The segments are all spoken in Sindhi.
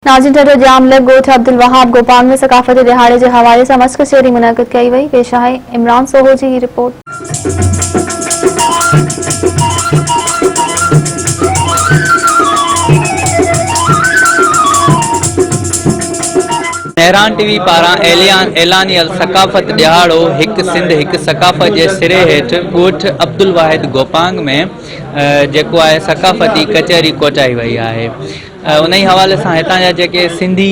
ناظرين ٺٽو ڄام لڳ ڳوٺ عبدالوهاب گوپانگ ۾ ثقافتي ڏهاڙي جي حوالي سان مس ڪچهري منعقد ڪئي وئي، پيش آهي عمران سوهو جي هي رپورٽ. مهراڻ ٽي وي پاران اعلانيل ثقافت ڏهاڙو هڪ سنڌ هڪ ثقافت جي سري هيٺ ڳوٺ عبدالواحد گوپانگ ۾ جيڪو آهي ثقافتي ڪچهري ڪوٺائي وئي آهي. انهي حوالي سان هتان جا جيڪي سنڌي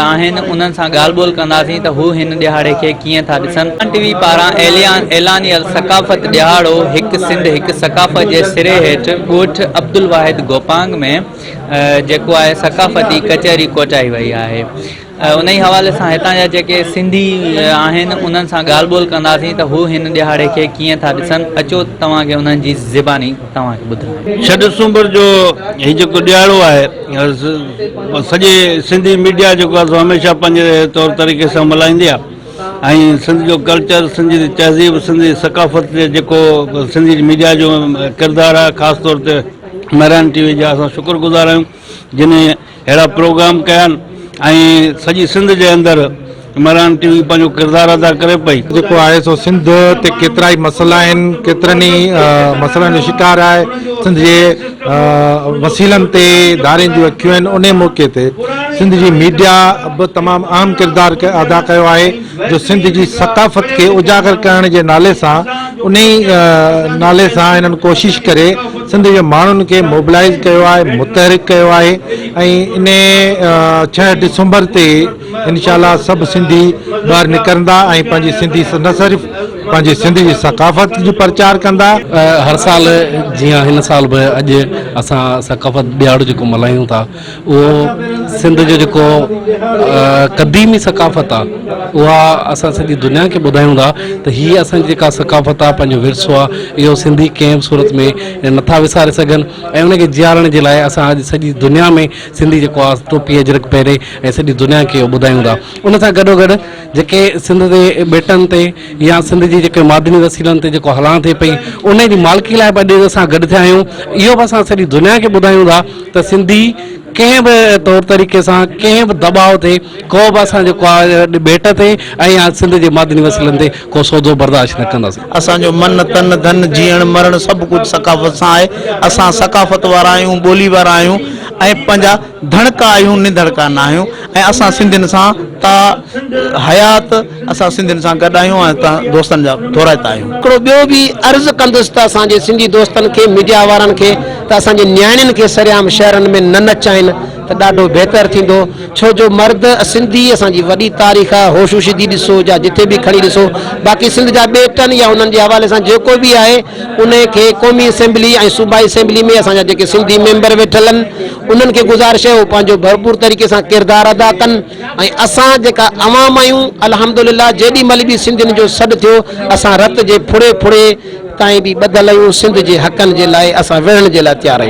آهن انهن سان ڳالهه ٻولهه ڪنداسين ته هو هن ڏهاڙي کي ڪيئن ٿا ڏسن. ٽي وي پاران اعلانيل ثقافت ڏهاڙو هڪ سنڌ هڪ ثقافت جي سري هيٺ ڳوٺ عبدالواحد گوپانگ ۾ جيڪو آهي ثقافتي ڪچهري ڪوٺائي وئي آهي. انهي حوالي سان هتان جا جيڪي سنڌي آهن انهن سان ڳالهه ٻولهه ڪنداسين ته هو هن ڏهاڙي کي ڪيئن ٿا ڏسن اچو توهان کي انهن جي زباني توهان کي ٻڌايون. ڇهه ڊسمبر جو هي جيڪو ڏهاڙو آهي سڄي سنڌي ميڊيا جيڪو آهي سو هميشه پنهنجي طور طريقي سان ملهائيندي آهي ۽ سنڌ جو ڪلچر سنڌ جي تهذيب سنڌ جي ثقافت تي جيڪو سنڌي ميڊيا جو ڪردار آهي خاص طور تي مهراڻ ٽي وي جا اسان شڪر گذار آهيون جنهن اهڙا پروگرام ڪيا آهن ۽ سڄي سنڌ جي اندر مهراڻ ٽي وي پنهنجو ڪردار ادا ڪري پئي. جيڪو آهي سو سنڌ تي ڪيترائي مسئلا آهن ڪيترن ئي مسئلن جو شڪار آهي سنڌ جي وسيلن تي ڌارين جون اکيون آهن انهي موقعي تي سنڌ جي ميڊيا به تمام اهم ڪردار ادا ڪيو آهي جو سنڌ جي ثقافت کي اجاگر ڪرڻ جي نالي سان انهي نالي سان هنن ڪوشش ڪري سنڌ جي ماڻهن کي موبلائيز ڪيو آهي متحرڪ ڪيو آهي ۽ انهي ڇهه ڊسمبر تي انشاء الله سڀ سنڌي ٻاهر نڪرندا ۽ پنهنجي سنڌي نه صرف پنهنجي سنڌ جي ثقافت جو پرچار ڪندا. هر سال جيان هن سال به اڄ اسان ثقافت ڏهاڙو جيڪو ملهايون ٿا اهو سنڌ جو جيڪو قديمي ثقافت آ اها اسان سڄي دنيا کي ٻڌايون ٿا ته هي اسان جي جيڪا ثقافت آ پنهنجو ورثو آ اهو سنڌي ڪنهن به صورت ۾ نٿا وساري سگهن ۽ ان کي جيارڻ جي لاء اسان اڄ سڄي دنيا ۾ سنڌي جيڪو آ ٽوپي اجرڪ پهري ۽ سڄي دنيا کي اهو ٻڌايون ٿا ان سان گڏو گڏ جيڪي سنڌ جي ٻيٽن تي يا سنڌ جي جيڪي معدني وسيلن تي جيڪو هلان ٿئي پئي ان جي مالڪي لاء به اڄ اسان گڏ ٿيا آهيون اهو به اسان سڄي دنيا کي ٻڌايون ٿا ته سنڌي ڪنهن به طور طريقي سان ڪنهن به دٻاء تي ڪو به اسان جيڪو آهي ٻيٽ تي ۽ يا سنڌ جي معدني وسيلن تي ڪو سودو برداشت نه ڪنداسين. اسان جو من تن ڌن جيئڻ مرڻ سڀ ڪجهه ثقافت سان آهي اسان ثقافت وارا آهيون ٻولي وارا آهيون ۽ پنهنجا ڌڻڪا آهيون نڌڻڪا نه آهيون ۽ اسان سنڌين سان تا حيات اسان سنڌين سان گڏ آهيون ۽ توهان دوستن جا ٿورائتا آهيون. هڪڙو ٻيو به عرض ڪندس ته اسان جي سنڌي دوستن کي ميڊيا وارن کي ته اسان جي نياڻين کي سرعام شهرن ۾ نه نچائين ته ڏاڍو بهتر ٿيندو ڇو جو مرد سنڌي اسان جي وڏي تاريخ آهي هوشو شيدي ڏسو يا جٿي به کڻي ڏسو باقي سنڌ جا ٻيٽن يا انهن جي حوالي سان جيڪو به آهي انهي کي قومي اسيمبلي ۽ صوبائي اسيمبلي ۾ اسان جا جيڪي سنڌي ميمبر ويٺل آهن انهن کي گذارش آهي هو پنهنجو ڀرپور طريقي سان ڪردار ادا ڪن ۽ اسان جيڪا عوام آهيون الحمدلله جيڏي مهل به سنڌين جو سڏ ٿيو اسان رت جي ڦڙي ڦڙي تائين به ٻڌل آهيون سنڌ جي حقن جي لاء اسان وڙهڻ جي لاء تيار آهيون.